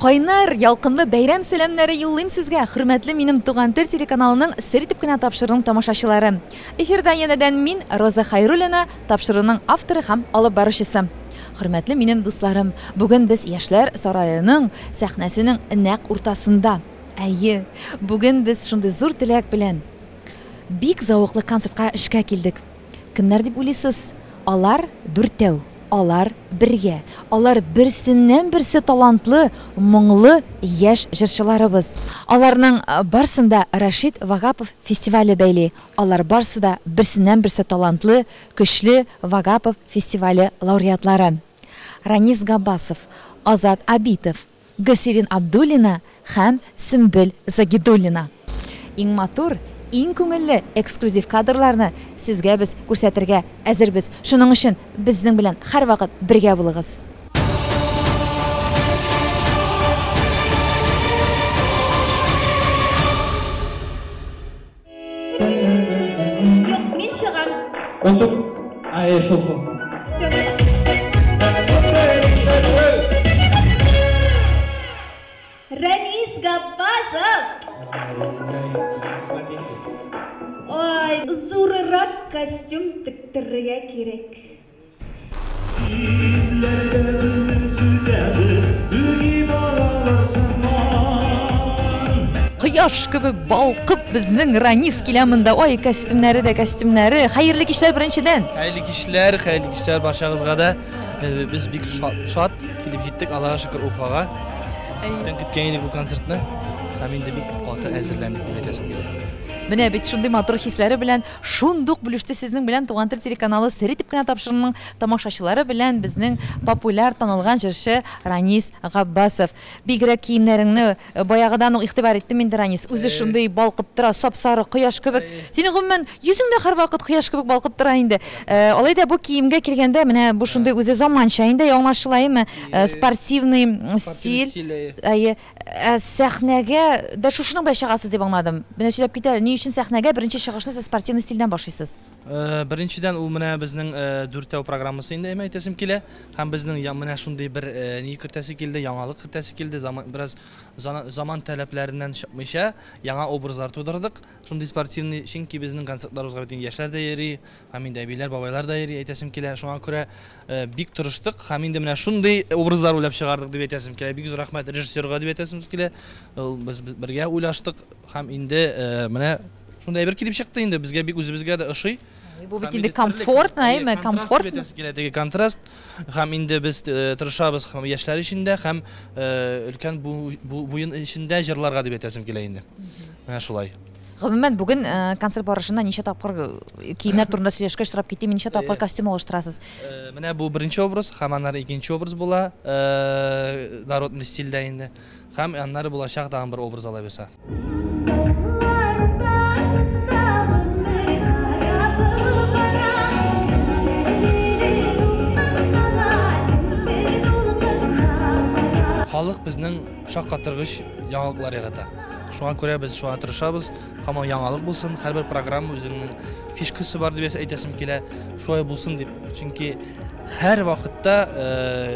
Кайнар, ялкынлы бәйрәм сәламнәре юллыйм сезгә, хөрмәтле минем Туган тел телеканалының сер итеп кенә тапшыруның тамашачылары. Эфирда янәдән мин, Роза Хайруллина, тапшыруның авторы һәм алып баручысы. Хөрмәтле минем дусларым, бүген без Яшьләр сараеның сәхнәсенең нәкъ уртасында. Әйе, бүген без шундый зур теләк белән бик зәвыклы концертка эшкә килдек. Кемнәр дип уйлыйсыз? Алар дүртәү. Алар бергә. Алар берсеннән-берсе талантлы, моңлы яшь җырчыларыбыз. Аларның барсын да Рәшит Вагапов фестивале бәйли. Алар барсы да берсеннән-берсе талантлы, көчле Вагапов фестивале лауреатлары. Ранис Габбасов, Азат Абитов, Гөлсирин Абдуллина һәм Сөмбел Загидуллина. Иң матур, иң күңелле эксклюзив кадрларны сезгә без күрсәтергә әзербез. Шуның өчен безнең белән һәрвакыт бергә булыгыз. Юк, мин чыгам. Ул түк. Әйе, шул шул. Рәнис Габбазов! Ай, зурырак костюм тектерергә кирәк. Җилләргә гөлләр сүтәбез, үги балалар сыман. Кояш кебек балкып безнең Ранис килә монда. Ой, костюмнәре дә костюмнәре. Хәерле кичләр беренчедән. Хәерле кичләр, хәерле кичләр барчагызга да. Без бик шат килеп җиттек, Аллага шөкер, Уфага. Күптән көткән идек бу концертны. Һәм инде бик каты әзерләндек дип әйтәсем килә. Менә бит шундый матур хисләре белән шундук бүлеште сезнең белән Туган тел телеканалы сер итеп кенә тапшыруның тамашачылары белән безнең популяр танылган җырчы Ранис Габбасов. Бигрәк киемнәреңне баягыдан ук игътибар иттем инде, Ранис. Үзе шундый балкып тора, сап-сары кояш кебек. Синең гомумән йөзең дә һәрвакыт кояш кебек балкып тора инде. Алай да бу киемгә килгәндә, менә бу шундый үзе заманча инде, аңлашыла әйеме? Спортивный стиль. Әйе. Ә сәхнәгә дә шушының белән чыгасыз дип аңладым. Менә сөйләп кит әле, ни өчен сәхнәгә беренче чыгышны сез спортивный стильдән башлыйсыз? Беренчедән, ул менә безнең дүртәү программасы инде, әмма әйтәсем килә. Һәм безнең менә шундый бер ни кертәсе килде, яңалык кертәсе килде. Заман, бераз заман таләпләреннән чыкмыйча, яңа образлар тудырдык. Шундый спортивный, чөнки безнең концертларыбызга бит инде яшьләр дә йөри, һәм инде әбиләр, бабайлар да йөри, әйтәсем килә. Шуңа күрә бик тырыштык һәм инде менә шундый образлар уйлап чыгардык дип әйтәсем килә. Бик зур рәхмәт режиссерга дип әйтәсем килә. Ул без бергә уйлаштык һәм инде менә шундый әйбер килеп чыкты инде. Безгә бик үзебезгә дә ошый. Бу бит инде комфортно, әйме? Комфорт. Әйтәсе килә, теге контраст. Һәм инде без тырышабыз һәм яшьләр өчен дә, һәм өлкән буын өчен дә җырларга дип әйтәсем килә инде. Менә шулай. Гомумән, бүген концерт барышында ничә тапкыр киемнәр турында сөйләшкәч сорап китим, ничә тапкыр костюм алыштырасыз? Менә бу беренче образ, һәм аннары икенче образ була, народный стильдә инде. Һәм аннары булачак тагын бер образ алай булса. Халык безнең шаккатыргыч яңалыклар ярата. Шуңа күрә без шуңа тырышабыз, һаман яңалык булсын, һәрбер программа үзенең фишкасы бар дип әйтәсем килә, шулай булсын дип. Чөнки һәр вакытта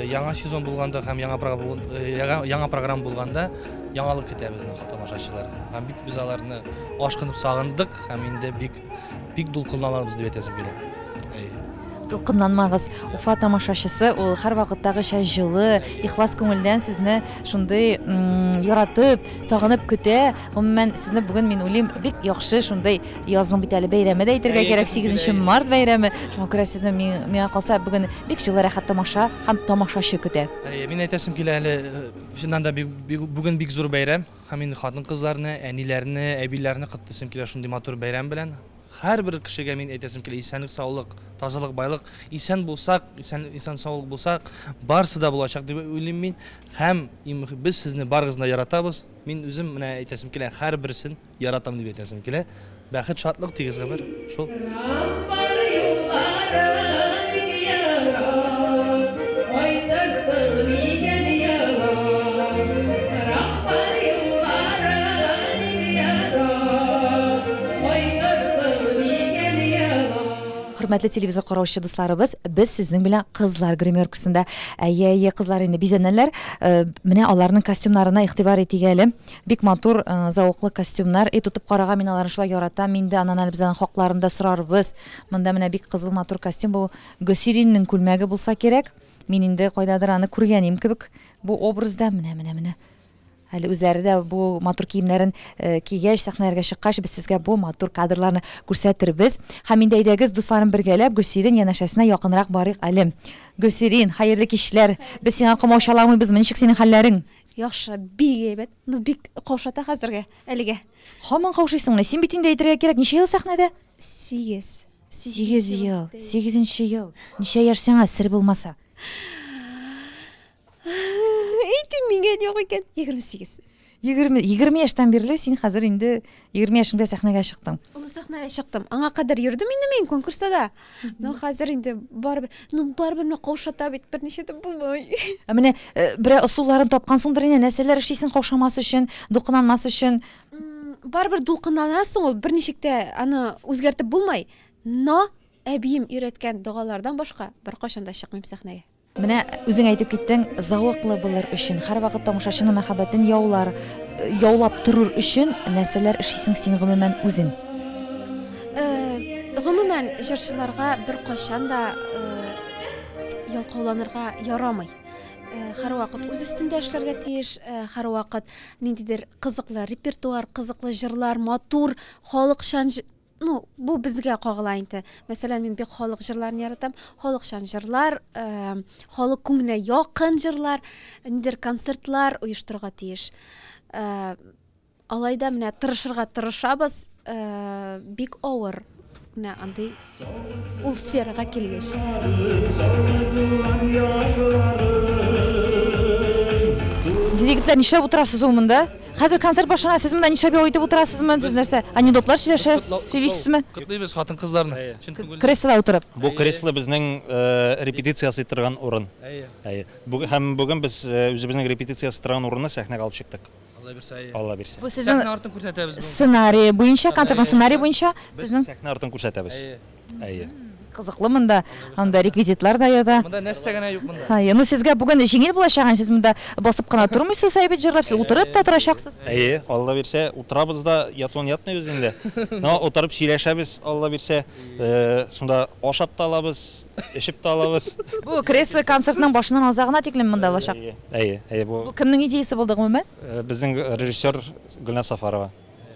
яңа сезон булганда һәм яңа программа булганда яңалык көтә безнең тамашачылар. Һәм бик без аларны ашкынып сагындык һәм инде бик бик дулкынланабыз дип әйтәсем килә. Дулкынланмагыз. Уфа тамашачысы ул һәрвакыттагыча җылы, ихлас күңелдән сезне шундый яратып, сагынып көтә. Гомумән, сезне бүген мин уйлыйм, бик яхшы шундый язның бит әле бәйрәме дә әйтергә кирәк, 8 март бәйрәме. Шуңа күрә сезне миңа калса бүген бик җылы, рәхәт тамаша һәм тамашачы көтә. Мин әйтәсем килә әле, чыннан да бүген бик зур бәйрәм. Һәм инде хатын-кызларны, әниләрне, әбиләрне котлыйсым килә шундый матур бәйрәм белән. Һәрбер кешегә мин әйтәсем килә, исәнлек, саулык, тазалык, байлык. Исән булсак, исән саулык булсак, барысы да булачак дип уйлыйм мин. Һәм без сезне барыгызны да яратабыз. Мин үзем менә әйтәсем килә, һәрберсен яратам дип әйтәсем килә. Бәхет, шатлык, тигез гомер. Шул. хөрмәтле телевизор караучы дусларыбыз, без сезнең белән кызлар гримеркасында. Әйе, әйе, кызлар инде бизәнәләр. Менә аларның костюмнарына игътибар итик әле. Бик матур, зәвыклы костюмнар. И тотып карага мин аларны шулай яратам. Инде аннан әле без аның хакларын да сорарбыз. Монда менә бик кызыл матур костюм. Бу Гөсириннең күлмәге булса кирәк. Мин инде кайдадыр аны күргәнем кебек бу образда. Менә, менә, менә. Әле үзләре дә бу матур киемнәрен кигәч, сәхнәләргә чыккач, без сезгә бу матур кадрларны күрсәтербез. Һәм инде әйдәгез, дусларым, бергәләп Гөлсирин янәшәсенә якынрак барыйк әле. Гөлсирин, хәерле кичләр. Без сиңа комаучаламыйбызмы? Ничек синең хәлләрең? Яхшы, бик әйбәт. Ну, бик каушата хәзергә, әлегә. Һаман каушыйсыңмы? Син бит инде әйтергә кирәк, ничә ел сәхнәдә? 8. 8 ел. 8 ел. Ничә яшь сиңа, сер булмаса? Әйтим миңа юк икән. 28. 20 яшьтән бирле син хәзер инде 20 яшеңдә сәхнәгә чыктың. Олы сәхнәгә чыктым. Аңа кадәр йөрдем инде мин конкурста да. Но хәзер инде барыбер, ну барыбер менә каушата бит, берничә дә булмый. Ә менә берәр ысулларын тапкансыңдыр инде, нәрсәләр эшлисең каушамас өчен, дулкынланмас өчен? Барыбер дулкынланасың ул, берничек тә аны үзгәртеп булмый. Но әбием өйрәткән догалардан башка беркайчан да чыкмыйм сәхнәгә. Менә үзең әйтеп киттең, зәвыклы булыр өчен, һәрвакыт тамашачының мәхәббәтен яулап торыр өчен нәрсәләр эшлисең син гомумән үзең? Гомумән, җырчыларга беркайчан да ялкауланырга ярамый. Һәрвакыт үз өстендә эшләргә тиеш, һәрвакыт ниндидер кызыклы репертуар, кызыклы җырлар, матур, халыкчан ну, бу безгә кагыла инде. Мәсәлән, мин бик халык җырларын яратам. Халыкчан җырлар, халык күңеленә якын җырлар, ниндидер концертлар оештырырга тиеш. Алай да менә тырышырга тырышабыз, бик авыр. Менә андый ул сферага килгәч. Егетләр, нишләп утырасыз ул монда? Хәзер концерт башлана, сез монда нишләп ял итеп утырасызмы? Сез нәрсә, анекдотлар сөйлисезме? Котлыйбыз хатын-кызларны. Креслода утырып. Бу кресло безнең репетиция ясый торган урын. Әйе. Һәм бүген без үзебезнең репетиция ясый торган урынны сәхнәгә алып чыктык. Алла бирсә, әйе. Алла бирсә. Бу сезнең сәхнә артын күрсәтәбез бүген. Сценарий буенча, концертның сценарий буенча сезнең сәхнә артын күрсәтәбез. Әйе. Кызыклы монда, анда реквизитлар да ята. Монда нәрсә генә юк монда. Әйе, ну сезгә бүген җиңел булачак, сез монда басып кына тормыйсыз, әйбәт җырлап, сез утырып та торачаксыз. Әйе, Алла бирсә, утырабыз да, ятуын ятмыйбыз инде. Но утырып сөйләшәбез, Алла бирсә, шунда ашап та алабыз, эчеп тә алабыз. Бу кресло концертның башыннан азагына тиклем монда булачак. Әйе, әйе, әйе, бу Бу кемнең идеясы булды гомумән? Безнең режиссер Гөлназ Сафарова.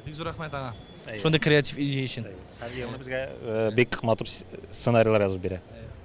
Бик зур рәхмәт аңа. Шундый креатив идея өчен. Һәр елны безгә бик матур сценарийлар язып бирә.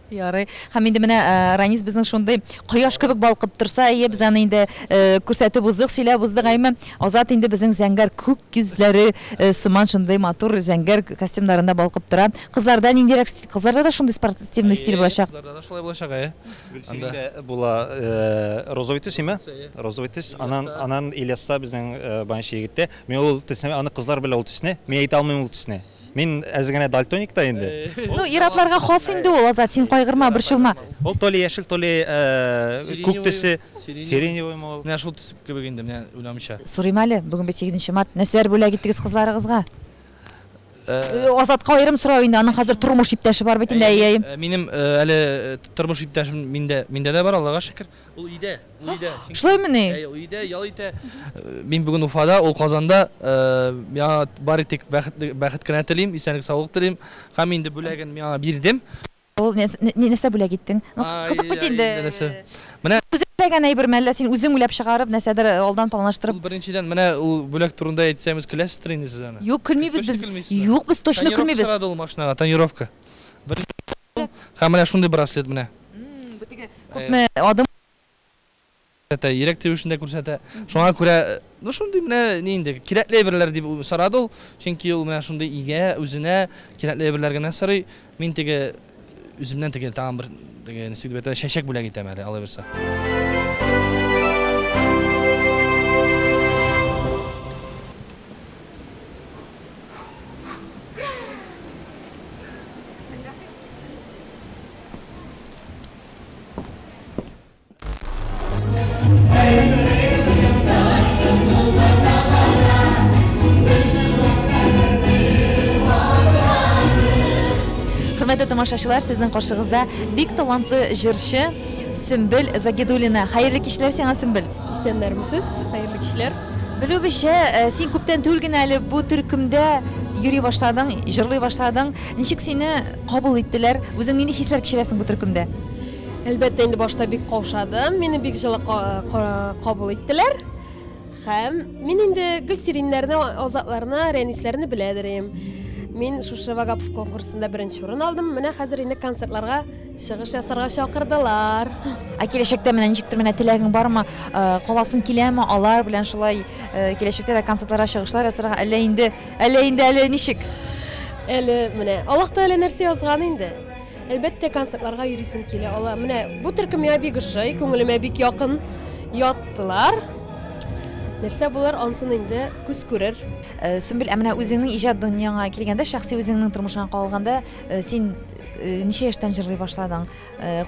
Ярый. Һәм инде менә Ранис безнең шундый кояш кебек балкып торса, әйе, без аны инде күрсәтеп уздык, сөйләп уздык, әйме. Азат инде безнең зәңгәр күк йөзләре сыман шундый матур зәңгәр костюмнарында балкып тора. Кызларда ниндирәк стиль? Кызларда да шундый спортивный стиль булачак. Кызларда да шулай булачак, әйе. Гөлсириндә була розовый төс, әйме? Розовый төс. Анан Ильяста безнең банчы егеттә. Мин ул төсне, аны кызлар белә ул төсне. Мин әйтә алмыйм ул төсне. Мин әз генә дальтоник та инде. Ну, ир-атларга хас инде ул, Азат, син кайгырма, борчылма. Ул то ли яшел, то ли күк төсе, сиреневый ул. Менә шул төс кебек инде, менә уйламыйча. Сорыйм әле, бүген бит 8 март, нәрсәләр бүләк иттегез кызларыгызга? Азатка аерым сорау инде, аның хәзер тормыш иптәше бар бит инде, әйе, әйе. Минем әле тормыш иптәшем миндә дә бар, Аллага шөкер. Ул өйдә, ул өйдә. Шулаймыни? Әйе, ул өйдә, ял итә. Мин бүген Уфада, ул Казанда. Миңа бары тик бәхет кенә телим, исәнлек, саулык телим. Һәм инде бүләген миңа бирдем. Ул нәрсә бүләк иттең? Ну, кызык бит инде. Менә үзең теләгән әйбер мәллә син үзең уйлап чыгарып, нәрсәдер алдан планлаштырып. Ул беренчедән, менә ул бүләк турында әйтсәгез, көләсездер инде сез аны. Юк, көлмибез без. Юк, без точно көлмибез. Тонировка сорады ул машинага, тонировка. Һәм менә шундый браслет менә. Бу теге күпме адым күрсәтә, йөрәк тибешен дә күрсәтә. Шуңа күрә, ну шундый менә ни инде, кирәкле әйберләр дип сорады ул, чөнки ул менә шундый игә, үзенә кирәкле әйберләр генә сорый. Мин теге үземнән теге тагын бер теге ничек дип әйтә, чәчәк бүләк итәм әле, алай булса. Хөрмәтле тамашачылар, сезнең каршыгызда бик талантлы җырчы Сөмбел Загидуллина. Хәерле кичләр сиңа, Сөмбел. Исәннәрмесез, хәерле кичләр. Белүебезчә, син күптән түгел генә әле бу төркемдә йөри башладың, җырлый башладың. Ничек сине кабул иттеләр? Үзең нинди хисләр кичерәсең бу төркемдә? Әлбәттә, инде башта бик каушадым. Мине бик җылы кабул иттеләр. Һәм мин инде Гөлсириннәрне, Азатларны, Рәнисләрне беләдер идем. Мин шушы Вагапов конкурсында беренче урын алдым. Менә хәзер инде концертларга чыгыш ясарга чакырдылар. Ә киләчәктә менә ничектер менә теләгең бармы? Каласың киләме алар белән шулай киләчәктә дә концертларга чыгышлар ясарга? Әллә инде, әллә инде әле ничек? Әле менә Аллаһ Тәгалә нәрсә язган инде. Әлбәттә, концертларга йөрисем килә. Ала, менә бу төркем миңа бик ошый, күңелемә бик якын яттылар. Нәрсә булыр, ансын инде күз күрер. Сөмбел, ә менә үзеңнең иҗат дөньяңа килгәндә, шәхси үзеңнең тормышыңа кагылганда, син ничә яшьтән җырлый башладың?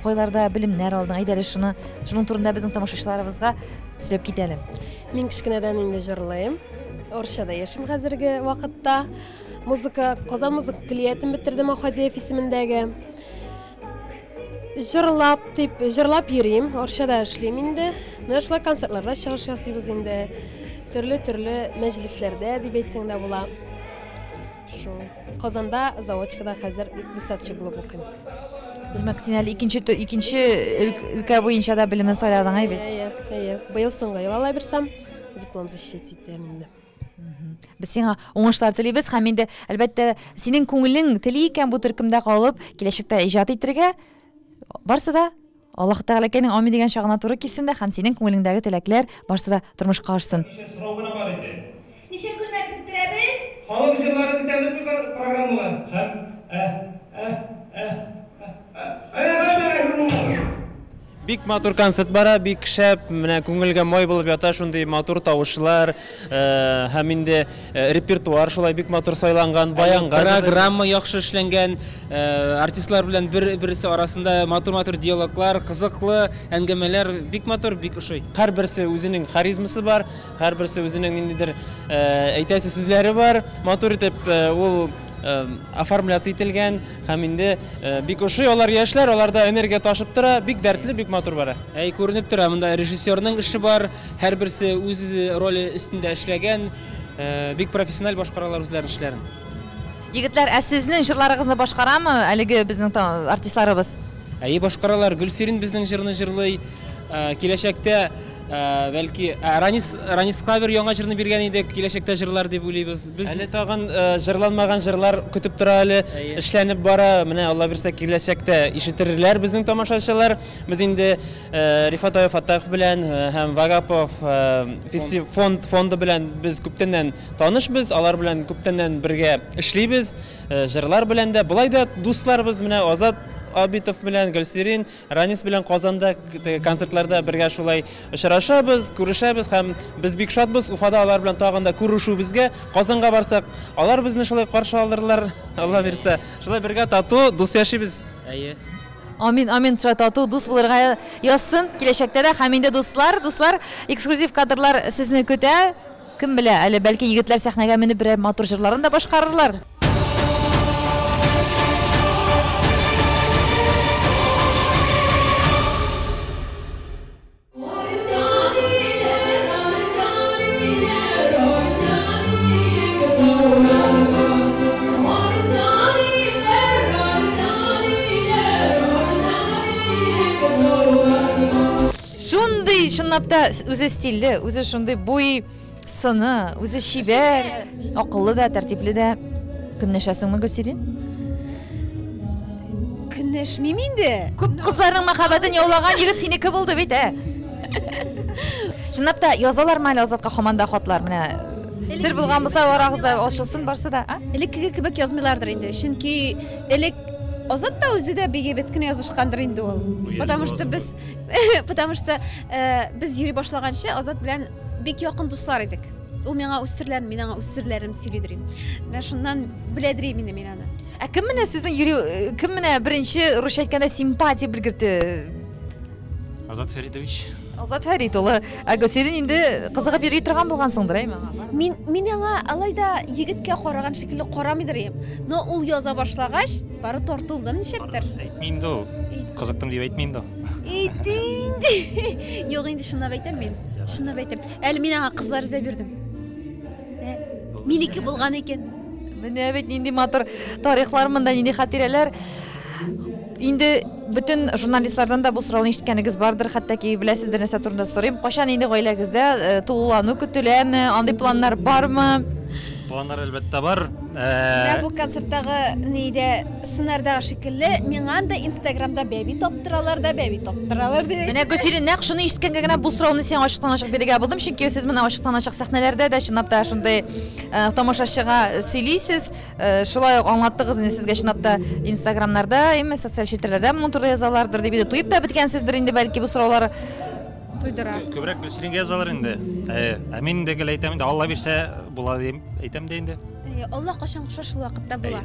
Кайларда белемнәр алдың? Әйдә әле шуны, шуның турында безнең тамашачыларыбызга сөйләп кит әле. Мин кечкенәдән инде җырлыйм. Орчада яшим хәзерге вакытта. Музыка, Казан музыка көллиятен бетердем Ахадиев исемендәге. Җырлап дип, җырлап йөрим, Арчада эшлим инде. Менә шулай концертларда чыгыш ясыйбыз инде. Төрле-төрле мәҗлесләрдә дип әйтсәң дә була. Шул. Казанда заочкада хәзер икътисадчы булып укыйм. Димәк, син әле икенче икенче өлкә буенча да белемне сайладың, әй бит? Әйе, әйе. Быел соңгы ел алай бирсәм, диплом защищать итәм инде. Без сиңа уңышлар телибез һәм инде, әлбәттә, синең күңелең тели икән бу төркемдә калып, киләчәктә иҗат итәргә, барсы да Аллаһ Тәгаләкәйнең амин дигән чагына туры килсен дә һәм синең күңелеңдәге теләкләр барсы да тормышка ашсын. Ничә сорау гына бар иде. Ничә күлмәк тектерәбез? Халык җырлары көтәбезме программага? Һәм ә ә ә ә ә. Бик матур концерт бара, бик шәп, менә күңелгә май булып ята шундый матур тавышлар һәм инде репертуар шулай бик матур сайланган, баянга. Программа яхшы эшләнгән, артистлар белән бер-берсе арасында матур-матур диалоглар, кызыклы әңгәмәләр, бик матур, бик ошый. Һәрберсе үзенең харизмасы бар, һәрберсе үзенең ниндидер әйтәсе сүзләре бар, матур итеп ул оформляция ителгән һәм инде бик ошый. Алар яшьләр, аларда энергия ташып тора, бик дәртле, бик матур бара. Әй, күренеп тора, монда режиссерның эше бар, һәрберсе үз роле өстендә эшләгән, бик профессиональ башкаралар үзләренең эшләрен. Егетләр, ә сезнең җырларыгызны башкарамы әлеге безнең артистларыбыз? Әйе, башкаралар. Гөлсирин безнең җырны җырлый. Киләчәктә бәлки Ранис, Раниска бер яңа җырны биргән идек, киләчәктә җырлар дип уйлыйбыз. Без әле тагын җырланмаган җырлар көтеп тора әле, эшләнеп бара. Менә Алла бирсә, киләчәктә ишетерләр безнең тамашачылар. Без инде Рифат абый Фаттахов белән һәм Вагапов фонд фонды белән без күптәннән танышбыз, алар белән күптәннән бергә эшлибез, җырлар белән дә. Болай да дусларбыз, менә Азат Абитов белән, Гөлсирин, Ранис белән Казанда концертларда бергә шулай очрашабыз, күрешәбез һәм без бик шатбыз. Уфада алар белән тагын да күрешүебезгә, Казанга барсак, алар безне шулай каршы алырлар, Алла бирсә. Шулай бергә тату, дус яшибез. Әйе. Амин, амин, шулай тату, дус булырга язсын киләчәктә дә. Һәм инде дуслар, дуслар, эксклюзив кадрлар сезне көтә. Кем белә, әле бәлки егетләр сәхнәгә менеп берәр матур җырларын да башкарырлар. Шундый, чынлап та, үзе стильле, үзе шундый буй сыны, үзе чибәр, акыллы да, тәртипле дә. Көнләшәсеңме, Гөлсирин? Көнләшмим инде. Күп кызларның мәхәббәтен яулаган егет синеке булды бит, ә? Чынлап та, язалармы әле Азатка һаман да хатлар? Менә сер булган булса, арагызда ачылсын барсы да, а? Элеккеге кебек язмыйлардыр инде. Чөнки элек Азат та үзе дә бик әйбәт кенә язышкандыр инде ул. Потому что без потому что без йөри башлаганчы Азат белән бик якын дуслар идек. Ул миңа үз серләрен, мин аңа үз серләрем сөйлидер идем. Менә шуннан беләдер идем инде мин аны. Ә кем менә сезнең йөри, кем менә беренче русча әйткәндә симпатия белгертте? Азат Фәридович. Азат Фәрит улы, ә Гөлсирин инде кызыгып йөри торган булгансыңдыр, әйме аңа? Мин мин аңа алай да егеткә караган шикелле карамыйдыр идем. Но ул яза башлагач, бары тартылдым ничектер. Әйтми инде ул. Кызыктым дип әйтми инде ул. Әйтте инде. Юк инде чынлап әйтәм мин. Чынлап әйтәм. Әле мин аңа кызлар эзләп йөрдем. Ә, минеке булган икән. Менә бит нинди матур тарихлар монда, нинди хатирәләр. Инде бөтен журналистлардан да бу сорауны ишеткәнегез бардыр, хәтта ки беләсездер нәрсә турында сорыйм. Кайчан инде гаиләгездә э, тулылану көтеләме? Андый планнар бармы? Планнар әлбәттә бар. Менә Э, бу концерттагы нидә сценардагы шикелле, миңа анда Инстаграмда бәби таптыралар да, бәби таптыралар дип. Менә Гөлсирин, нәкъ шуны ишеткәнгә генә бу сорауны сиңа ачыктан-ачык бирергә булдым, чөнки сез менә ачыктан-ачык сәхнәләрдә дә чынлап та шундый э, тамашачыга сөйлисез. Э, шулай ук аңлаттыгыз инде сезгә чынлап та Инстаграмнарда, әмма социаль челтәрләрдә моның турында язалардыр дип инде туеп та беткәнсездер инде бәлки бу сораулар. Туйдыра. Күбрәк Гөлсирингә язалар инде. Э, ә мин инде гел әйтәм инде, Алла бирсә була дип әйтәм дә инде. Алла кайчан куша шул вакытта була.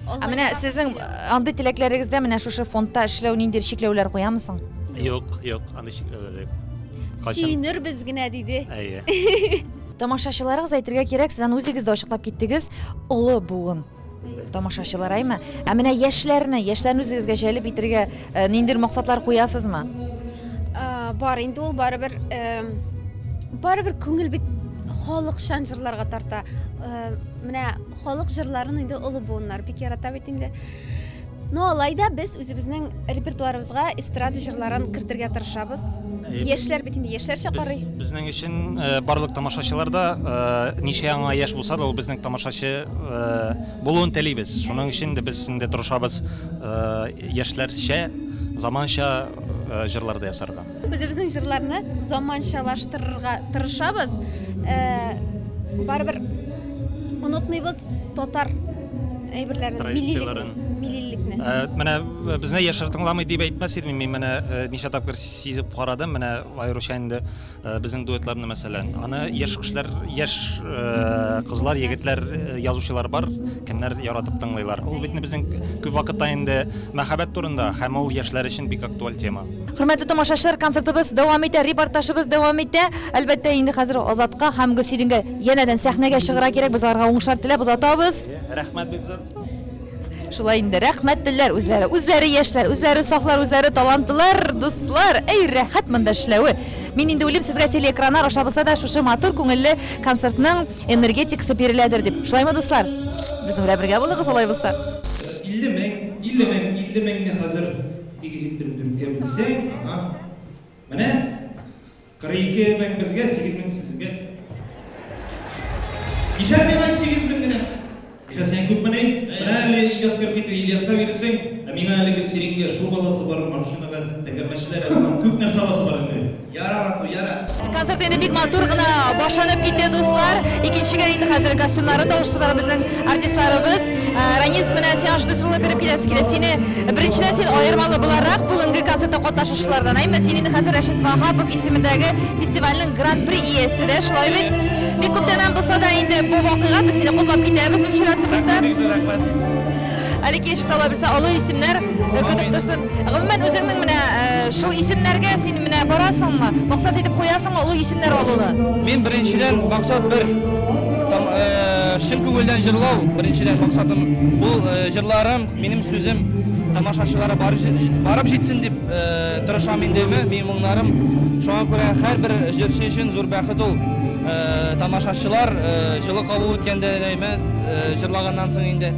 Ә менә сезнең андый теләкләрегездә менә шушы фондта эшләү ниндидер чикләүләр куямы соң? Юк, юк, андый чикләүләр юк. Сөенербез генә диде. Әйе. Тамашачыларыгыз әйтергә кирәк, сез аны үзегез дә ачыклап киттегез, олы буын тамашачылар, әйме? Ә менә яшьләрне, яшьләрне үзегезгә җәлеп итергә э, ниндидер максатлар куясызмы? Э, бар инде ул барыбер э, барыбер күңел бит халыкчан җырларга тарта. Менә халык җырларын инде олы буыннар бик ярата бит инде. Но алай да без үзебезнең репертуарыбызга эстрада җырларын кертергә тырышабыз. Яшьләр бит инде яшьләрчә карый. Безнең өчен э, барлык тамашачылар да э, ничә яңа яшь булса да, ул безнең тамашачы э, булуын телибез. Шуның өчен дә без инде тырышабыз яшьләрчә, заманча җырлар да ясарга. Үзебезнең җырларны заманчалаштырырга тырышабыз. Барыбер онытмыйбыз татар әйберләрен, традицияләрен, миллилекне. Менә безне яшьләр тыңламый дип әйтмәс идем мин, менә ничә тапкыр сизеп карадым, менә аеруча инде безнең дуэтларны мәсәлән. Аны яшь кешеләр, яшь кызлар, егетләр, язучылар бар, кемнәр яратып тыңлыйлар. Ул бит безнең күп вакытта инде мәхәббәт турында һәм ул яшьләр өчен бик актуаль тема. Хөрмәтле тамашачылар, концертыбыз дәвам итә, репортажыбыз дәвам итә. Әлбәттә, инде хәзер Азатка һәм Гөлсирингә янәдән сәхнәгә чыгырга кирәк. Без аларга уңышлар теләп озатабыз. Рәхмәт бик зур. Шулай инде, рәхмәтлеләр үзләре. Үзләре яшьләр, үзләре сафлар, үзләре талантлылар, дуслар. Әй, рәхәт монда эшләве. Мин инде уйлыйм, сезгә телеэкраннар аша булса да шушы матур күңелле концертның энергетикасы биреләдер дип. Шулаймы, дуслар? Безнең белән бергә булыгыз алай булса. 50 мең, 50 мең, 50 меңне хәзер тигез иттереп дүрткә бүлсәң, ага. Менә 42 мең безгә, 8 мең сезгә. Ничә миңа 8 мең генә? Нишләп син күпмени? Менә әле Ильяс кереп китте, Ильяска бирерсең. Ә миңа әле Гөлсирингә шуба аласы бар, машинага тәгәрмәчләр, күп нәрсә аласы бар инде. Яра, Бату, яра. Концерт инде бик матур гына башланып китте, дуслар. Икенчегә инде хәзер костюмнарын да алыштырдылар безнең артистларыбыз. Ранис, менә сиңа шундый сораулар биреп киләсе килә. Сине беренчедән син аермалы буларак бүгенге концертта катнашучылардан, әйме? Син инде хәзер Рәшит Ваһапов исемендәге фестивальнең гран-при иясе дә, шулай бит? Бик күптәннән булса да инде бу вакыйга без сине котлап китәбез үз чиратыбызда. Бик зур рәхмәт. Әле киләчәктә Алла бирсә, олы исемнәр көтеп торсын. Гомумән, үзеңнең менә шул исемнәргә син менә барасыңмы? Максат итеп куясыңмы олы исемнәр алуны? Мин беренчедән максат бер. Там, чын күңелдән җырлау, беренчедән максатым. Бу җырларым, минем сүзем тамашачыларга барып җитсен дип тырышам инде, минем моңнарым. Шуңа күрә һәрбер җырчы өчен зур бәхет ул. Тамашачылар җылы кабул иткәндә, җырлаганнан соң инде.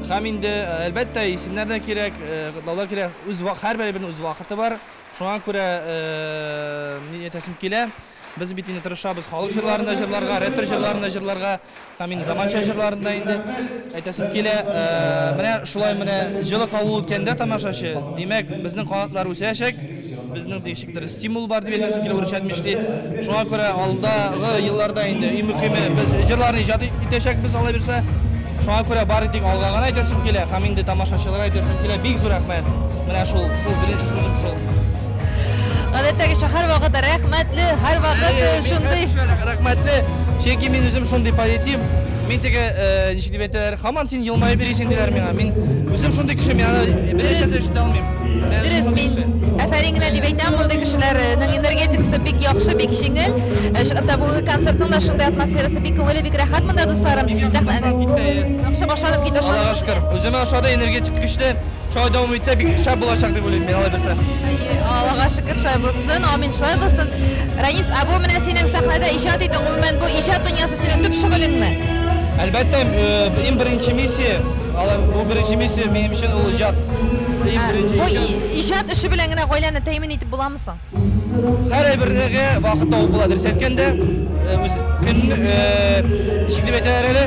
Һәм инде, әлбәттә, исемнәр дә кирәк, котлаулар кирәк. Үз һәрбер әйбернең үз вакыты бар. Шуңа күрә ни әйтәсем килә. Без бит инде тырышабыз халык җырларын да җырларга, ретро җырларын да җырларга, һәм инде заманча җырларын да инде әйтәсем килә. Менә шулай менә җылы кабул иткәндә тамашачы, димәк, безнең канатлар үсәчәк, безнең ничектер стимул бар дип әйтәсем килә, урысча әйтмешли. Шуңа күрә алдагы елларда инде иң мөһиме без җырларны иҗат итәчәкбез, Алла бирсә. Шуңа күрә бары тик алга гына әйтәсем килә, һәм инде тамашачыларга әйтәсем килә, бик зур рәхмәт. Менә шул, шул беренче сүзем шул. Гадәттәгечә һәрвакыт рәхмәтле, һәрвакыт шундый. Рәхмәтле, чөнки мин үзем шундый позитив. Мин теге, ничек дип әйтәләр, һаман син елмаеп йөрисең диләр миңа. Мин үзем шундый кеше, мин аны бернәрсә дә эшли алмыйм. Дөрес, мин. Афәрин генә дип әйтәм, мондый кешеләрнең энергетикасы бик яхшы, бик җиңел. Чынлап та бүгенге концертның да шундый атмосферасы бик күңелле, бик рәхәт монда, дусларым. Сәхнәдә яхшы башланып китте. Аллага шөкер. Үземә ошады, энергетик көчле. Шулай дәвам итсә, бик шәп булачак дип уйлыйм мин, алай булса. Аллага шөкер, шулай булсын, амин, шулай булсын. Ранис, ә бу менә синең сәхнәдә иҗат итү, гомумән, бу иҗат дөньясы синең төп шөгылеңме? Әлбәттә, иң беренче миссия, бу беренче миссия минем өчен ул иҗат. Иң беренче Бу иҗат. иҗат эше белән генә гаиләне тәэмин итеп буламы соң? Һәр әйбердәге вакыт табып була, дөрес әйткәндә, үз көн, ничек дип әйтәләр әле,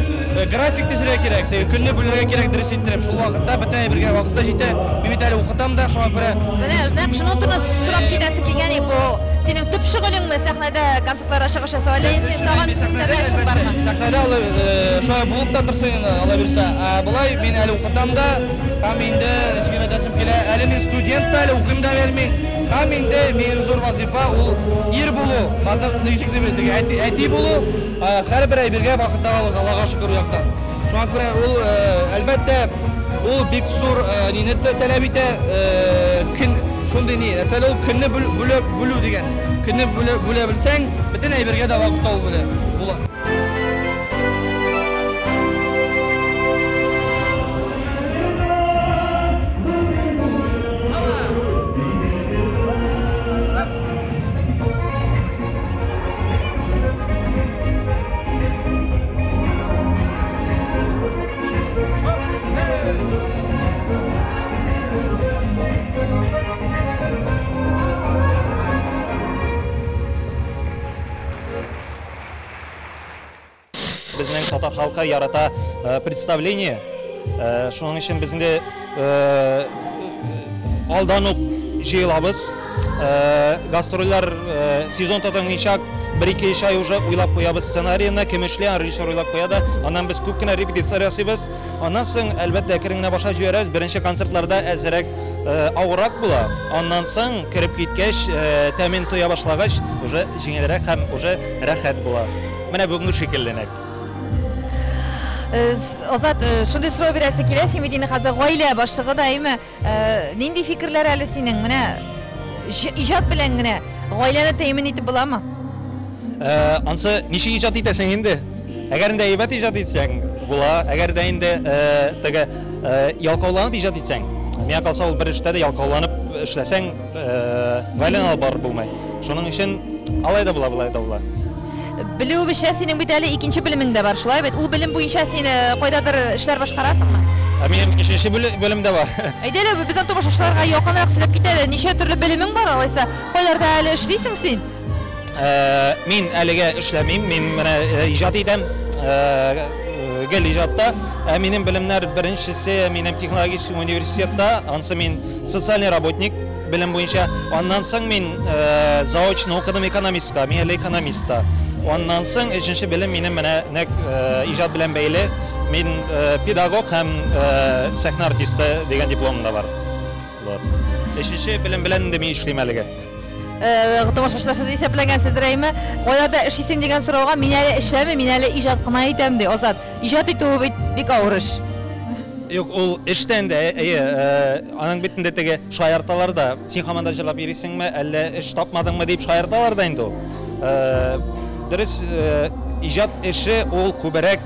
график төзергә кирәк, теге көнне бүлергә кирәк дөрес иттереп, шул вакытта бөтен әйбергә вакыт та җитә. Мин бит әле укытам да, шуңа күрә. Менә нәкъ шуның турында сорап китәсе килгән иде, бу синең төп шөгылеңме сәхнәдә концертларда чыгыш ясау, әллә инде синең тагын өстәмә эшең бармы? Сәхнәдә алай, шулай булып та торсын инде, алай бирсә. Ә болай мин әле укытам да, һәм инде ничек дип әйтәсем килә, әле мин студент та, әле укыйм да әле мин. Һәм инде минем зур вазифа ул ир булу, хатын ничек дип әйтергә, әти, әти булу, һәрбер әйбергә вакыт табабыз, Аллага шөкер ул яктан. Шуңа күрә ул, әлбәттә, ул бик зур, нине таләп итә, көн шундый ни, мәсәлән, ул көнне бүлү дигән. Көнне бүлә белсәң, бөтен әйбергә дә вакыт табу була. Безнең татар халкы ярата представление. Шуның өчен без инде алдан ук җыелабыз. Гастрольләр сезон тотынганча бер-ике өч ай уже уйлап куябыз сценарийны, кем эшли, режиссер уйлап куя да. Аннан без күп кенә репетицияләр ясыйбыз. Аннан соң, әлбәттә, әкрен генә башлап җибәрәбез. Беренче концертларда әзрәк авыррак була. Аннан соң кереп киткәч, тәмен тоя башлагач, уже җиңелрәк һәм уже рәхәт була. Менә бүгенге шикелле нәкъ. Азат, шундый сорау бирәсе килә, син бит инде хәзер гаилә башлыгы да, әйме? Нинди фикерләр әле синең? Менә иҗат белән генә гаиләне тәэмин итеп буламы? Ансы ничек иҗат итәсең инде? Әгәр инде әйбәт иҗат итсәң, була. Әгәр дә инде теге ялкауланып иҗат итсәң, миңа калса ул бер эштә дә ялкауланып эшләсәң, гаиләне алып барып булмый. Шуның өчен алай да була, болай да була. Белүебезчә, синең бит әле икенче белемең дә бар, шулай бит? Ул белем буенча син кайдадыр эшләр башкарасыңмы? Ә минем өченче белем дә бар. Әйдә әле, безнең тамашачыларга якынрак сөйләп кит әле. Ничә төрле белемең бар алайса? Кайларда әле эшлисең син? Мин әлегә эшләмим, мин менә иҗат итәм. Гел иҗатта. Ә минем белемнәр беренчесе минем технологический университетта, ансы мин социальный работник белем буенча. Аннан соң мин заочно укыдым экономистка, мин әле экономистта. Аннан соң өченче белем минем менә нәкъ иҗат белән бәйле. Мин педагог һәм сәхнә артисты дигән дипломым да бар. Вот. Өченче белем белән инде мин эшлим әлегә. Тамашачылар, сез исәпләгәнсездер, әйме? Кайларда эшлисең дигән сорауга мин әле эшләмим, мин әле иҗат кына итәм ди Азат. Иҗат итү бит бик авыр эш. Юк, ул эштән дә, әйе, аның бит инде теге шаярталар да, син һаман да җырлап йөрисеңме, әллә эш тапмадыңмы дип шаярталар да инде ул. Дөрес, иҗат эше ул күбрәк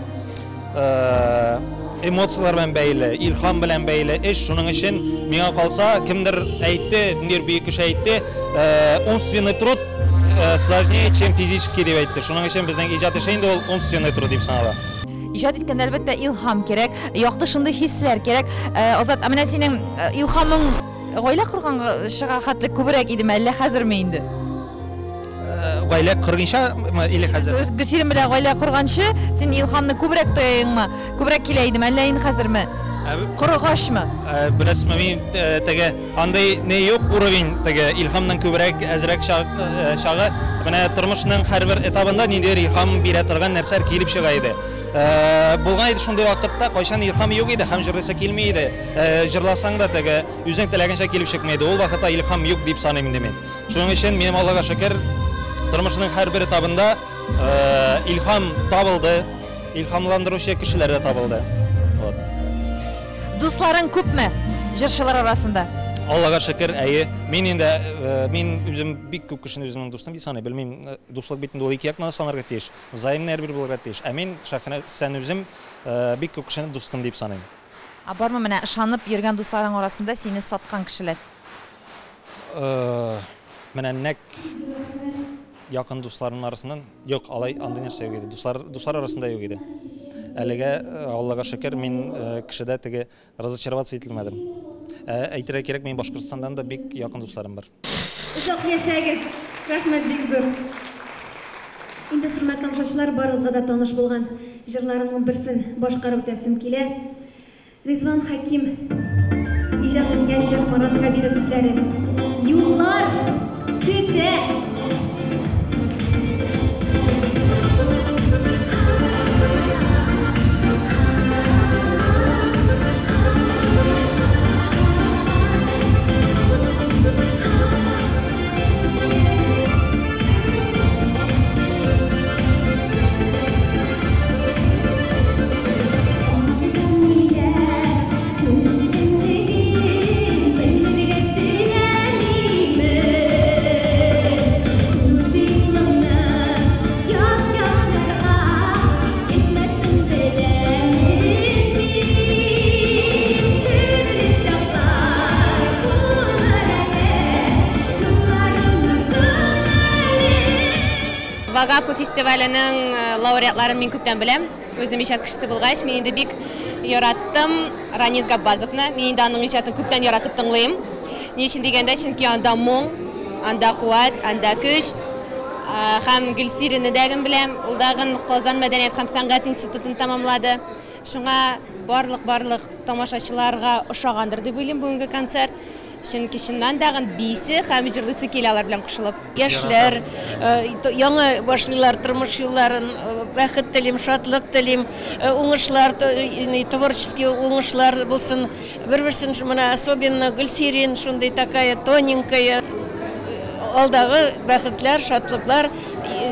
эмоцияләр белән бәйле, илһам белән бәйле эш. Шуның өчен миңа калса, кемдер әйтте, ниндидер бөек кеше әйтте, умственный труд сложнее, чем физический дип әйтте. Шуның өчен безнең иҗат эше инде ул умственный труд дип санала. Иҗат иткәндә әлбәттә илһам кирәк, якты шундый хисләр кирәк. Азат, ә менә синең илһамың гаилә корганга чыга хәтле күбрәк идеме, әллә хәзерме инде? Гаилә корганчамы или хәзер? Гөлсирин белән гаилә корганчы син илһамны күбрәк тояйыңмы? Күбрәк килә идеме, әллә инде хәзерме? Коргачмы? Беләсезме, мин теге андый не юк уровень теге илһамның күбрәк әзрәк чагы. Менә тормышның һәрбер этабында ниндидер илһам бирә торган нәрсәләр килеп чыга иде. Булган иде шундый вакытта, кайчан илһам юк иде һәм җырлыйсы килми иде. Җырласаң да теге үзең теләгәнчә килеп чыкмый иде. Ул вакытта илһам юк дип саныйм инде мин. Шуның өчен минем Аллага шөкер, тормышның һәрбер этабында илһам табылды, илһамландыручы кешеләр дә табылды. Вот. Дусларың күпме җырчылар арасында? Аллага шөкер, әйе. Мин инде, мин үзем бик күп кешене үземнең дустым дип саныйм. Белмим, дуслык бит инде ул ике яктан да санарга тиеш. Взаимный һәрбер булырга тиеш. Ә мин шәхсән үзем бик күп кешене дустым дип саныйм. Ә бармы менә ышанып йөргән дусларың арасында сине саткан кешеләр? Менә нәкъ якын дусларым арасыннан юк, алай андый нәрсә юк иде. Дуслар, дуслар арасында юк иде. Әлегә, Аллага шөкер, мин кешедә теге разочароваться ителмәдем. Әйтергә кирәк, мин Башкортстаннан да бик якын дусларым бар. Озак яшәгез. Рәхмәт бик зур. Инде хөрмәтле тамашачылар, барыгызга да таныш булган җырларымның берсен башкарып үтәсем килә. Ризван Хәким иҗат иткән җыр Марат Кәбиров сүзләре. Юллар көтә. Вагапов фестиваленең лауреатларын мин күптән беләм. Үзем иҗат кешесе булгач, мин инде бик яраттым Ранис Габбазовны. Мин инде аның иҗатын күптән яратып тыңлыйм. Ни өчен дигәндә, чөнки анда моң, анда куәт, анда көч. Һәм Гөлсиринне дә беләм. Ул дагын Казан мәдәният һәм сәнгать институтын тәмамлады. Шуңа барлык тамашачыларга ошагандыр дип уйлыйм бүгенге концерт. Чөнки чыннан дагын бисе һәм җырлыйсы килә алар белән кушылып. Яшьләр яңа башлыйлар тормыш юлларын, бәхет телим, шатлык телим, уңышлар, творческий уңышлар булсын. Бер-берсен менә особенно Гөлсирин шундый такая тоненькая. Алдагы бәхетләр, шатлыклар,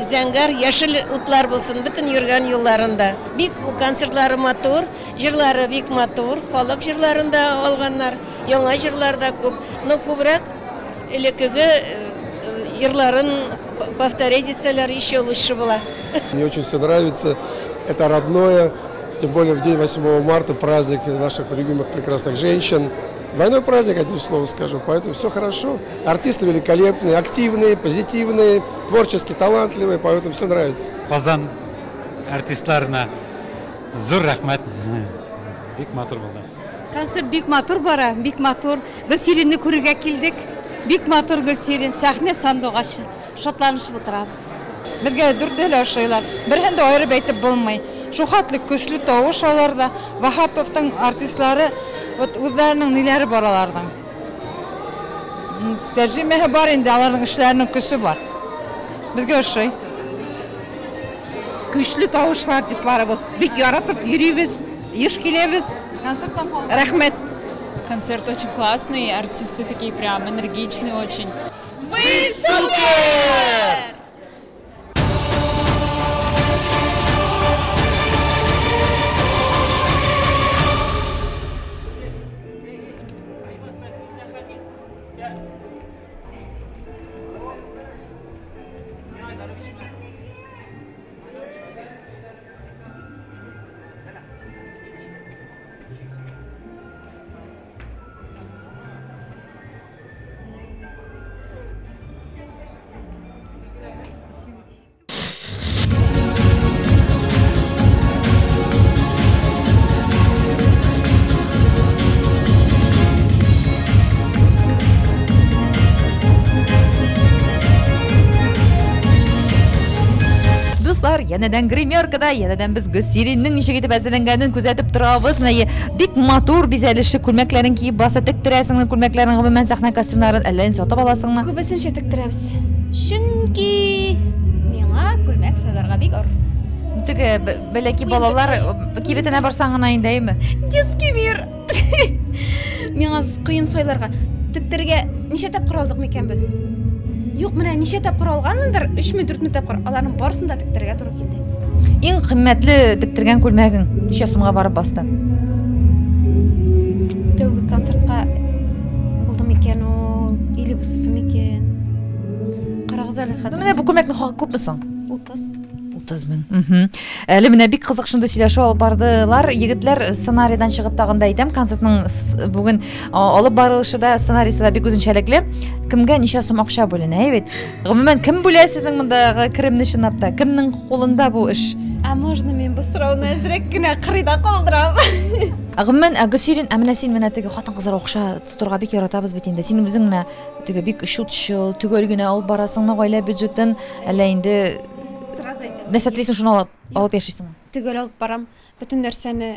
зәңгәр, яшел утлар булсын бөтен йөргән юлларында. Бик концертлары матур, җырлары бик матур, халык җырларын да алганнар, яңа җырлар да күп. Но күбрәк элеккеге җырларын повторять итсәләр еще лучше было. Мне очень все нравится, это родное, тем более в день 8 марта, праздник наших любимых прекрасных женщин. Двойной праздник, одним словом скажу, поэтому все хорошо. Артисты великолепные, активные, позитивные, творчески талантливые, поэтому все нравится. Казан артистларына зур рәхмәт. Бик матур булды. Концерт бик матур бара, бик матур. Гөлсиринне күрергә килдек. Бик матур Гөлсирин, сәхнә сандугачы. Шатланышып утырабыз. Безгә дүртәү ошыйлар. Берһен дә аерып әйтеп булмый. Шул хәтле көчле тавыш аларда. Ваһаповтың артистлары, вот үзләренең ниләре бар аларның. Тәрҗемәһе бар инде, аларның эшләренең көсе бар. Безгә ошый. Көчле тавышлы артистларыбыз. Бик яратып йөрибез, еш киләбез. Концерттан калдык. Рәхмәт. Концерт очень классный, артисты такие прям энергичные очень. Вы супер! Янәдән гримеркада, янәдән без Гөлсириннең ничек итеп әзерләнгәнен күзәтеп торабыз. Менә бик матур бизәлеше күлмәкләрен киеп баса, тектерәсеңме күлмәкләрен, гомумән сәхнә костюмнарын әллә инде сатып аласыңмы? Күбесенчә тектерәбез. Чөнки миңа күлмәк сайларга бик авыр. Теге бәләкәй балалар кибетенә барсаң гына инде, әйме? Детский мир. Миңа кыен сайларга. Тектерергә ничә тапкыр алдык микән без? Юк, менә ничә тапкыр алганмындыр, 3-ме, 4-ме тапкыр, аларның барысын да тектерергә туры килде. Иң кыйммәтле тектергән күлмәгең ничә сумга барып басты? Тәүге концертка булды микән ул, или бусысы микән? Карагыз әле хәтер. Менә бу күлмәкнең хакы күпме соң? 30. 30 мең. Әле менә бик кызык шундый сөйләшү алып бардылар. Егетләр сценарийдан чыгып тагын да әйтәм, концертның бүген алып барылышы да, сценарийсы да бик үзенчәлекле. Кемгә ничә сум акча бүленә, әй бит? Гомумән, кем бүлә сезнең мондагы керемне чынлап та? Кемнең кулында бу эш? Ә можно мин бу сорауны әзрәк кенә кырыйда калдырам? Гомумән, Гөлсирин, ә менә син менә теге хатын-кызлар акча тотырга бик яратабыз бит инде. Син үзең менә теге бик чутчыл, төгәл генә алып барасыңмы гаилә бюджетын, әллә инде Сразу әйтәм. Нәрсә телисең, шуны алып, алып яшисеңме? Төгәл алып барам. Бөтен нәрсәне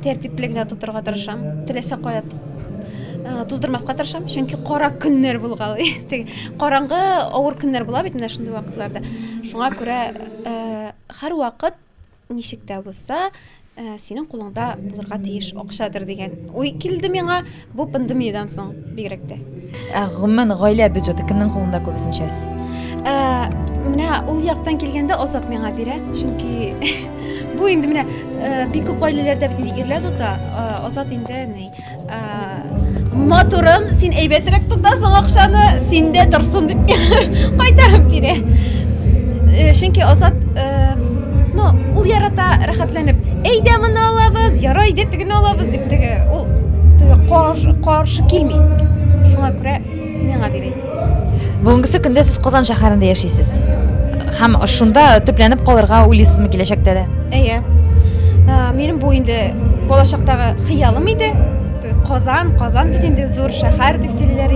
тәртипле генә тотырга тырышам. Теләсә кая туздырмаска тырышам, чөнки кара көннәр булгалый. Теге караңгы, авыр көннәр була бит менә шундый вакытларда. Шуңа күрә һәрвакыт ничек тә булса синең кулыңда булырга тиеш акчадыр дигән уй килде миңа бу пандемиядән соң бигрәк тә. Ә гомумән гаилә бюджеты кемнең кулында күбесенчә? Менә ул яктан килгәндә Азат миңа бирә, чөнки бу инде менә бик күп гаиләләрдә бит инде ирләр тота, Азат инде ни матурым, син әйбәтрәк тотасың акчаны, синдә торсын дип кайтарып бирә. Чөнки Азат, ну, ул ярата рәхәтләнеп, әйдә моны алабыз, ярай әйдә тегене алабыз дип теге, ул теге каршы килми. Шуңа күрә миңа бирә. Бүгенгесе көндә сез Казан шәһәрендә яшисез. Һәм шунда төпләнеп калырга уйлыйсызмы киләчәктә дә? Әйе. Минем бу инде балачактагы хыялым иде. Казан, Казан бит инде зур шәһәр дип сөйлиләр.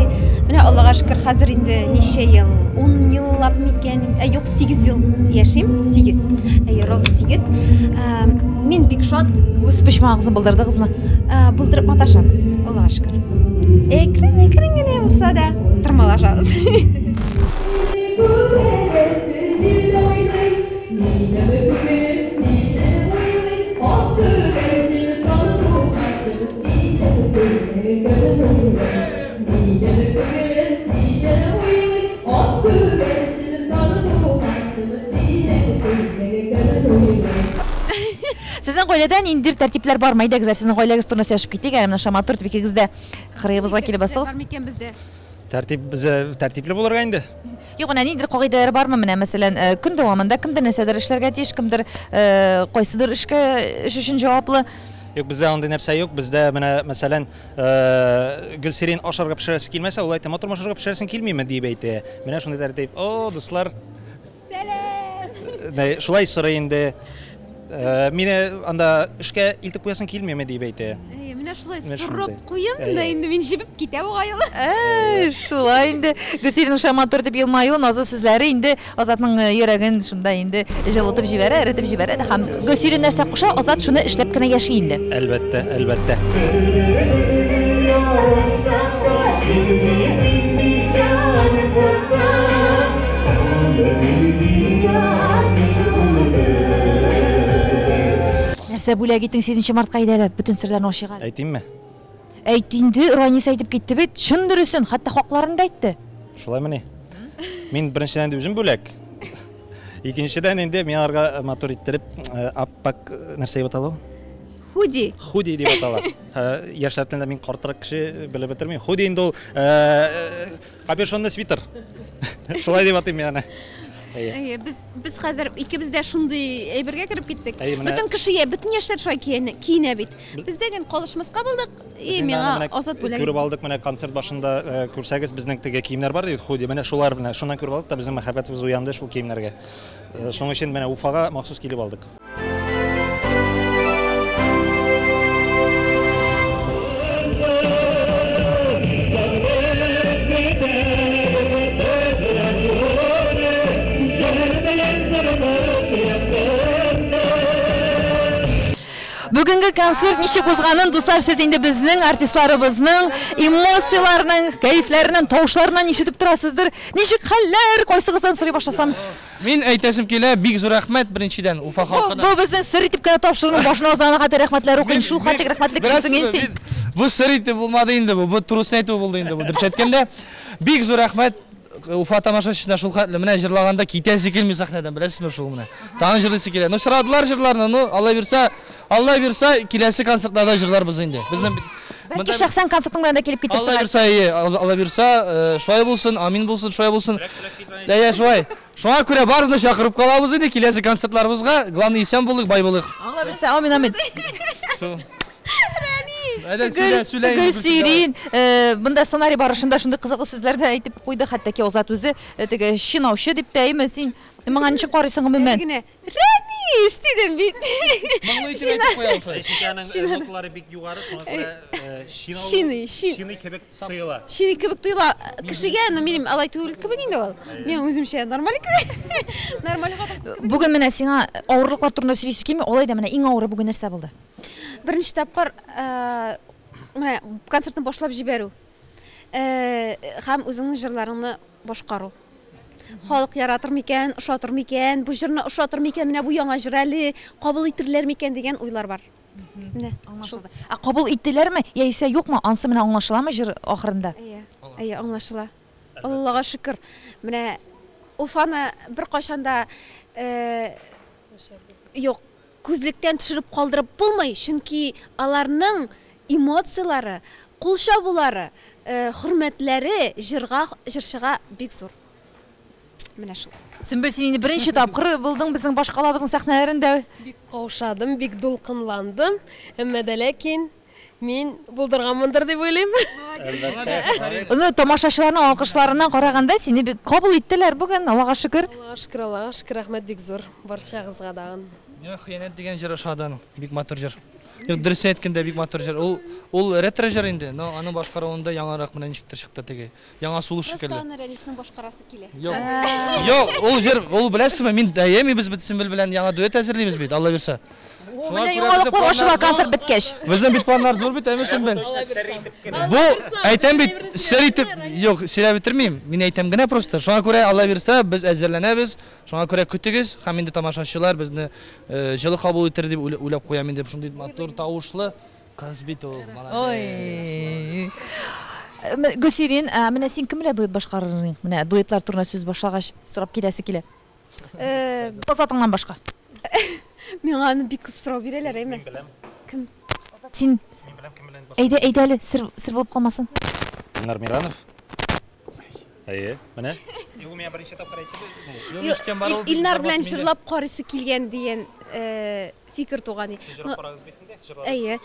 Менә Аллага шөкер, хәзер инде ничә ел? 10 еллап микән? Ә, юк, 8 ел яшим. 8. Әйе, ровно 8. Мин бик шат. Үз почмагыгызны булдырдыгызмы? Булдырып маташабыз, Аллага шөкер. Әкрен-әкрен генә булса да тырмалашабыз. Сезнең гаиләдә ниндидер тәртипләр бармы? Әйдәгез, сезнең гаиләгез турында сөйләшеп китик әле. Менә шушы матур итеп икегез дә кырыебызга килеп бастыгыз. Бар микән бездә? Тәртип бездә тәртипле булырга инде. Юк, менә ниндидер кагыйдәләр бармы? Менә, мәсәлән, көн дәвамында кемдер нәрсәдер эшләргә тиеш, кемдер кайсыдыр эшкә эш өчен җаваплы. Юк, бездә андый нәрсә юк. Бездә менә, мәсәлән, Гөлсирин ашарга пешерәсе килмәсә, ул әйтә, матур ашарга пешерәсең килмиме, дип әйтә. Менә шундый тәртип. О, дуслар. Сәлам. Шулай сорый инде. Мине анда эшкә илтеп куясың килмиме, дип әйтә. Әйе, менә шулай сорап куям да инде мин җебеп китә бугай ул. Әй, шулай инде. Гөлсирин шулай матур дип елмаю, назлы сүзләре инде Азатның йөрәген шунда инде җылытып җибәрә, эретеп җибәрә һәм Гөлсирин нәрсә куша, Азат шуны эшләп кенә яши инде. Әлбәттә, әлбәттә. Нәрсә бүләк иттең 8 мартка иде әле, бөтен серләрне ачыйк әле. Әйтимме? Әйт инде, Ранис әйтеп китте бит, чын дөресен, хәтта хакларын да әйтте. Шулаймыни? Мин беренчедән инде үзем бүләк. Икенчедән инде мин аларга матур иттереп аппак нәрсә дип атала ул? Худи. Худи дип атала. Яшьләр телендә мин картрак кеше белеп бетермим. Худи инде ул капюшонный свитер. Шулай дип атыйм мин аны. Әйе, без хәзер икебез дә шундый әйбергә кереп киттек. Бөтен кеше, бөтен яшьләр шулай киенә бит. Без дә гел калышмаска булдык. И миңа Азат бүләк. Күреп алдык менә концерт башында күрсәгез, безнең теге киемнәр бар иде, худи. Менә шулар белән, шуннан күреп алдык та безнең мәхәббәтебез уянды шул киемнәргә. Шуның өчен менә Уфага махсус килеп алдык. Бүгенге концерт ничек узганын, дуслар, сез инде безнең артистларыбызның эмоцияләренең, кәефләреннән, тавышларыннан ишетеп торасыздыр. Ничек хәлләр? Кайсыгыздан сорый башласам? Мин әйтәсем килә, бик зур рәхмәт беренчедән Уфа халкына. Бу безнең сер итеп кенә тапшыруның башына узганы хәтер рәхмәтләр укыйм. Шул хәтле рәхмәтле кешесең инде син. Бу сер итеп булмады инде бу. Бу турысын әйтү булды инде бу. Дөрес әйткәндә, бик зур рәхмәт Уфа тамашачысына шул хәтле менә җырлаганда китәсе килми сәхнәдән, беләсезме шул менә. Тагын җырлыйсы килә. Ну сорадылар җырларны, ну Алла бирсә, Алла бирсә, киләсе концертларда җырларбыз инде. Безнең Бәлки шәхсән концертың белән дә килеп китерсең. Алла бирса, әйе, Алла бирса, шулай булсын, амин булсын, шулай булсын. Әйе, шулай. Шуңа күрә барысын да чакырып калабыз инде киләсе концертларыбызга. Главное, исән булыйк, бай булыйк. Алла бирса, амин, амин. Әйдә, сөйлә, сөйлә инде. Гөлсирин, монда сценарий барышында шундый кызыклы сүзләр дә әйтеп куйды, хәтта ки Азат үзе теге чинаучы дип тә, әйме, син моңа ничек карыйсың гомумән? Әле генә Рәнис дидем бит. Моңлы итеп әйтеп куя ул шулай. Чөнки аның ноталары бик югары, шуңа күрә Чиный, чин. Чиный кебек тоела. Чиный кебек тоела кешегә, но минем алай түгел кебек инде ул. Мин үземчә нормаль кебек. Нормаль хатын-кыз кебек. Бүген менә сиңа авырлыклар турында сөйлисе килми, алай да менә иң авыры бүген нәрсә булды? Беренче тапкыр менә концертны башлап җибәрү һәм үзеңнең җырларыңны башкару. Халык яратыр микән, ошатыр микән, бу җырны ошатыр микән, менә бу яңа җыр әле, кабул итерләр микән дигән уйлар бар. Менә аңлашылды. Ә кабул иттеләрме яисә юкмы? Ансы менә аңлашыламы җыр ахырында? Әйе, әйе, аңлашыла. Аллага шөкер. Менә Уфаны беркайчан да юк, күзлектән төшереп калдырып булмый, чөнки аларның эмоцияләре, кул чабулары, хөрмәтләре җырга, җырчыга бик зур. Менә шул. Сөмбел, син инде беренче тапкыр булдың безнең башкалабызның сәхнәләрендә. Бик каушадым, бик дулкынландым, әмма дә ләкин мин булдырганмындыр дип уйлыйм. Әлбәттә. Тамашачыларның алкышларыннан караганда, сине бик кабул иттеләр бүген, Аллага шөкер. Аллага шөкер, Аллага шөкер, рәхмәт бик зур барчагызга тагын. Миңа Хыянәт дигән җыр ошады аның, бик матур җыр. Юк, дөресен әйткәндә, бик матур җыр. Ул ул ретро җыр инде, но аның башкаруында яңарак менә ничектер чыкты теге. Яңа сулыш шикелле. Просто аны Рәниснең башкарасы килә. Юк. Юк, ул җыр, ул беләсезме, мин даими без бит Сөмбел белән яңа дуэт әзерлибез бит, Алла бирса. Менә яңалыклар ачыла концерт беткәч. Безнең бит планнар зур бит, әйме Сөмбел? Бу әйтәм бит, сер итеп, юк, сөйләп бетермим. Мин әйтәм генә просто. Шуңа күрә Алла бирса, без әзерләнәбез. Шуңа күрә көтегез һәм инде тамашачылар безне җылы кабул итер дип уйлап куям инде. Шундый матур тавышлы кыз бит ул, молодец. Ой. Гөлсирин, ә менә син кем белән дуэт башкарыр идең? Менә дуэтлар турында сүз башлагач, сорап киләсе килә. Азатыңнан башка. Миңа аны бик күп сорау бирәләр, әйме? Мин беләм. Кем? Син. Мин беләм кем белән башкарыр. Әйдә, әйдә әле, сер, сер булып калмасын. Илнар Миранов. Әйе, менә. Юк, миңа берничә тапкыр әйтте. Юк, Илнар белән җырлап карыйсы килгән дигән фикер туган. Сез җырлап карагыз бит инде, җырладыгыз. Әйе.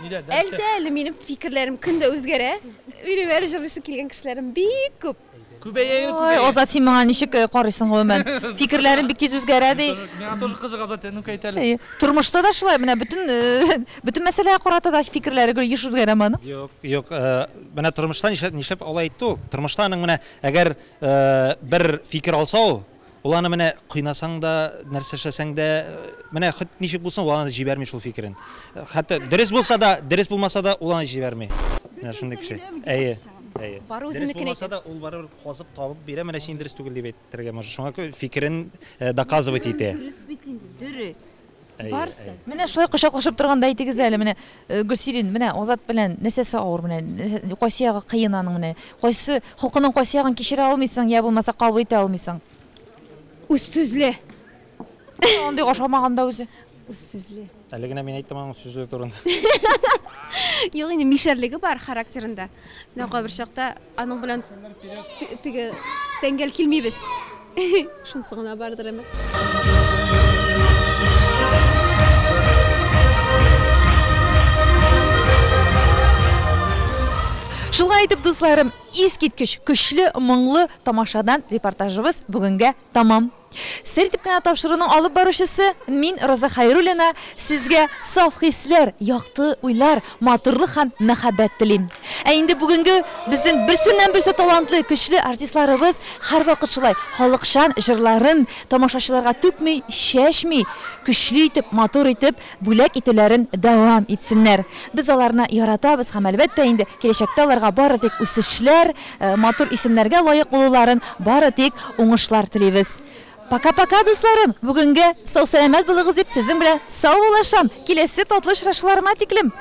Нидә, дәрестә? Әлдә әле минем фикерләрем көн дә үзгәрә. Минем әле җырлыйсы килгән кешеләрем бик күп. Күбәя инде, Ой, күбәя. Азат, син моңа ничек карыйсың гомумән? Фикерләрең бик тиз үзгәрә ди. Миңа тоже кызык, Азат, ну-ка әйт әле. Әйе. Тормышта да шулай, менә бөтен бөтен мәсьәләгә карата да фикерләре гел еш үзгәрәме аның? Юк, юк, менә тормышта нишләп, нишләп алай әйтте ул? Тормышта аның менә әгәр бер фикер алса ул, Ул аны менә кыйнасаң да, нәрсә эшләсәң дә, менә хет ничек булсын, ул аны җибәрми шул фикерен. Хәтта дөрес булса да, дөрес булмаса да, ул аны җибәрми. Менә шундый кеше. Әйе. Әйе. Бары Дөрес үзенекен булмаса әйтә. да, ул барыбер казып табып бирә, менә син дөрес түгел дип әйтергә может. Шуңа күрә фикерен доказывать итә. Дөрес бит инде, дөрес. Әйе, Барысы да. әйе. Менә шулай кочаклашып торганда әйтегез әле, менә Гөлсирин, менә Азат белән нәрсәсе авыр, менә нәрсә, кайсы ягы кыен аның менә, кайсы холкының кайсы ягын кичерә алмыйсың, я булмаса кабул итә алмыйсың? Үз сүзле. Андыйга ошамаган да үзе. Үз сүзле. Әле генә мин әйттем аның сүзле турында. Юк инде мишәрлеге бар характерында. Менә кайбер чакта аның белән теге тәңгәл килмибез. Шунысы гына бардыр әмма. Шулай итеп, дусларым, искиткеч көчле, моңлы тамашадан репортажыбыз бүгенгә тамам. Сер итеп кенә тапшыруның алып баручысы мин, Роза Хәйруллина, сезгә саф хисләр, якты уйлар, матурлык һәм мәхәббәт телим. Ә инде бүгенге безнең берсеннән-берсе талантлы, көчле артистларыбыз һәрвакыт шулай халыкчан җырларын тамашачыларга түкми, чәчми, көчле итеп, матур итеп бүләк итүләрен дәвам итсеннәр. Без аларны яратабыз һәм, әлбәттә инде, киләчәктә аларга бары тик үсешләр, матур исемнәргә лаек булуларын, бары тик уңышлар телибез. Пока-пока, дусларым! Бүгенгә сау-сәламәт булыгыз дип сезнең белән саубуллашам. Киләсе татлы очрашуларыма тиклем!